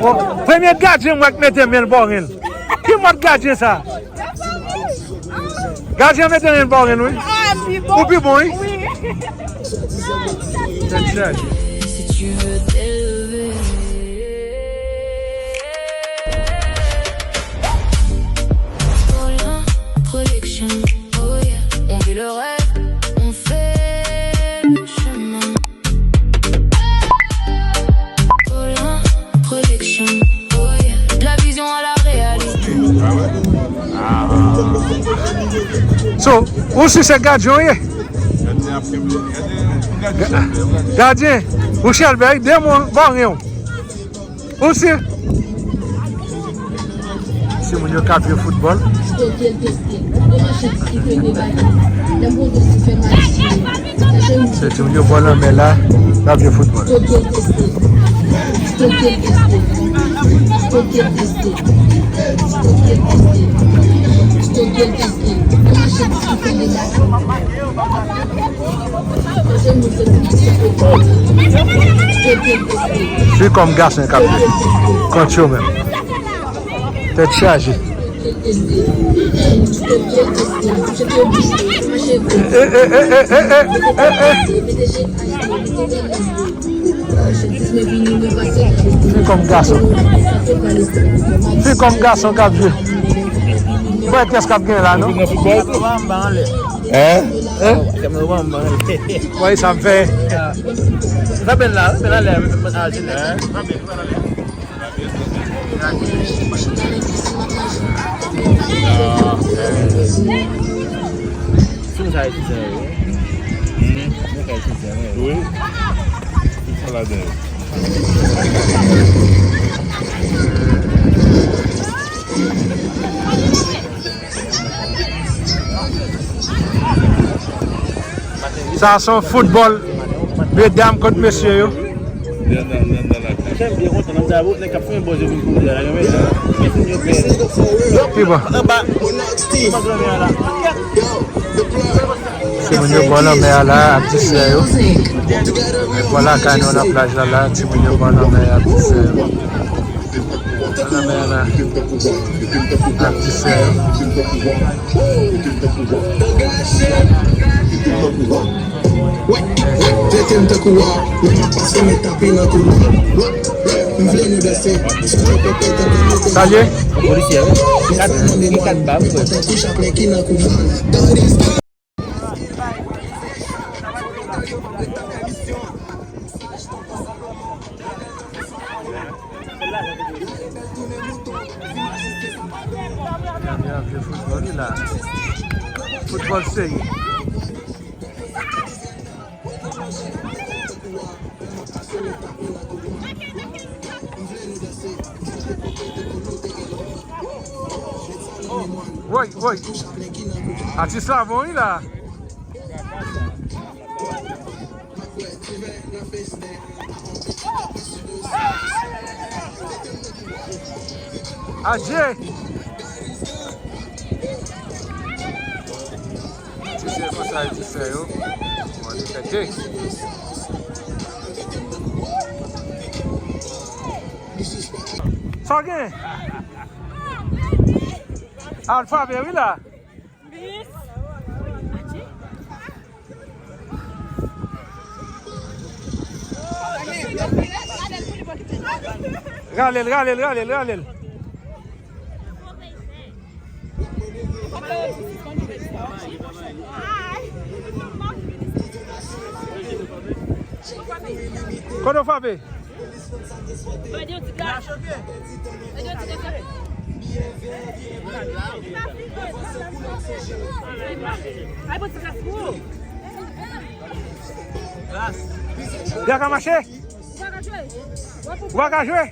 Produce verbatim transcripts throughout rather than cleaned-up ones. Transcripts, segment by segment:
Bon, premye gadyen m wè k mete men l bò ren l. Ki mòd gadyen sa? Gadyen mete men l bò ren l, wi. Ah, pi bon. Ou pi bon, wi. Wi. Tèt chaje. Si tu veux t'élever. Colin Production, oh yeah. On vit le rêve, on fait le chemin. Colin Production, oh yeah. De la vision à la réalité. So, ou si se gadyen w ye? Gadyen, ou chèlbè, de mwen, bò ren w. Ou si? Timoun yo k ap jwe foutbòl. Se timoun yo bò lanmè la, k ap jwe foutbòl. Fi kòm gason k ap jwe kont yo menm. Tèt chaje. Eh, eh, eh, eh, eh, eh, eh, eh. Fi kòm gason. Fi kòm gason k ap jwe. Bon, kiyès k ap genyen la, non? Hein? Hein? Wè sa m fè. Sa bèl la, bèl la, lè, hein? Sou sa etidyan yo, wi. Hmm. Mwen ka etidyan, wi. Wi. Tout sa ladan yo. Sa se yon foutbòl medam kont mesye yo. Ki bon? Timoun yo bò lanmè a la ap distrè yo. Bò lakay nou nan plaj la la, timoun yo bò lanmè a ap distrè yo. Bò lanmè a la ap distrè yo. Salye. Polisye, wi. Kat, gen kat bab, wi. Gade, ap jwe foutbòl, wi, la. Foutbòl serye. Woy, woy. Atis la bon, wi, la. Adje! Ti se konsa yo ti fè yo. Mwen li fè de. Sa w gen? Alfabe wi la. Rale l, rale l, rale l, rale l. Kote w frape? Byen ka mache? Ou pa ka jwe?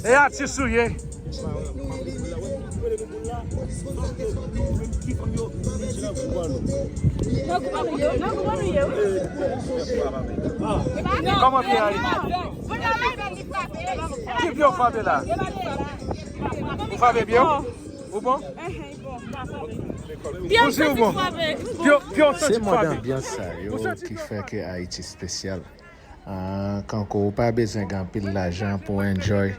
E atis ou ye. Kòman pye a ye? Ki pye w frape la? Ou frape pye w? Ou bon? Ehe, bon, pa pale. Ou si ou bon? Pyo, pyo Se santi mòd fwape. Anbyans sa yo ki fè ke Ayiti espesyal. Ah, kankou ou pa bezwen gen anpil lajan pou enjoy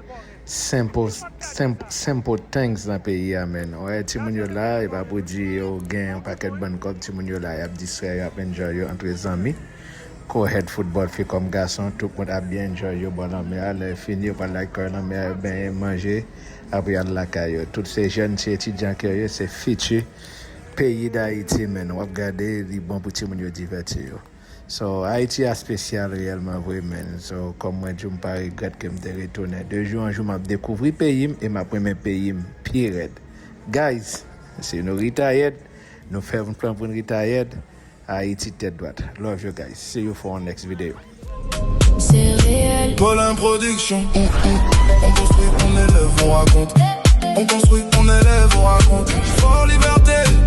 simple, simple, simple things nan peyi a, men. Ou wè timoun yo la, e pa pou di yo gen yon pakèt bann kòb, timoun yo la, y ap distrè, y ap enjoy yo antre zanmi. Ko head football, fi kòm gason, tout moun ap byen enjoy yo bò lanmè a. Lè fini, yo pral lakay lanmè a, yo benyen, manje, apre y al lakay yo. Tout se jèn, se etidyan ke yo ye, se fiti peyi Dayiti, men. W ap gade, li bon pou timoun yo divèti yo. So, Ayiti a espesyal reyèlman vre, men. So, kòm mwen di w, m pa regrèt ke m te retounen. De jou an jou, m ap dekouvri peyi m e m ap renmen peyi m pi rèd. Guys, si nou retire, nou fè yon plan pou n retire, Ayiti tèt dwat. Love you guys. See you for our next video. Colin Production. On construit, on élève, on raconte. On construit, on élève, on raconte. Fort Liberté.